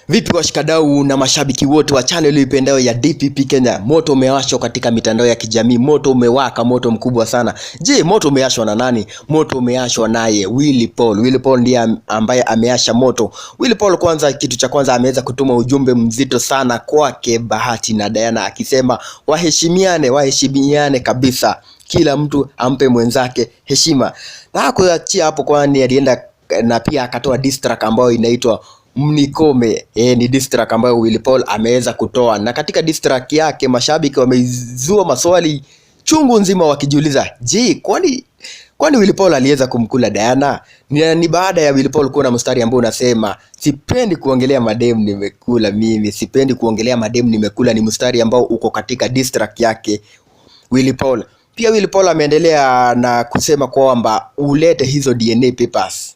Vipi washikadau na mashabiki wote wa channel ipendayo ya DPP Kenya, moto umewashwa katika mitandao ya kijamii, moto umewaka, moto mkubwa sana. Je, moto umewashwa na nani? Moto umewashwa naye Willy Paul. Willy Paul ndiye ambaye ameasha moto. Willy Paul, kwanza, kitu cha kwanza ameweza kutuma ujumbe mzito sana kwake Bahati na Diana akisema waheshimiane, waheshimiane kabisa, kila mtu ampe mwenzake heshima, na hakuachia hapo, kwani alienda na pia akatoa diss track ambayo inaitwa Mnikome. Ni diss track ambayo Willy Paul ameweza kutoa, na katika diss track yake mashabiki wameizua maswali chungu nzima wakijiuliza, je, kwani Willy Paul aliweza kumkula Diana? Ni baada ya Willy Paul kuwa na mstari ambao unasema sipendi kuongelea mademu nimekula mimi, sipendi kuongelea mademu nimekula, ni mstari ambao uko katika diss track yake Willy Paul. Pia Willy Paul ameendelea na kusema kwamba ulete hizo DNA papers.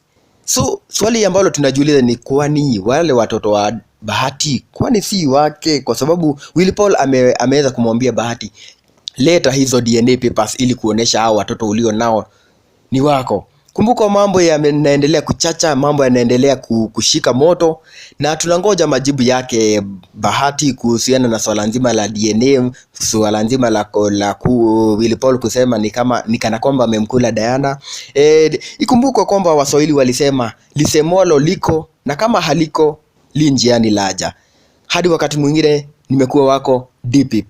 So swali ambalo tunajiuliza ni kwani wale watoto wa Bahati kwani si wake? Kwa sababu Willy Paul ameweza kumwambia Bahati leta hizo DNA papers ili kuonesha hao watoto ulio nao ni wako. Kumbuka mambo yanaendelea kuchacha, mambo yanaendelea kushika moto na tunangoja majibu yake Bahati kuhusiana na swala nzima la DNA, swala nzima la Willy Paul kusema ni kama ni kana kwamba amemkula Diana. Ikumbukwe kwamba Waswahili walisema lisemwalo liko na kama haliko li njiani laja. Hadi wakati mwingine, nimekuwa wako DP.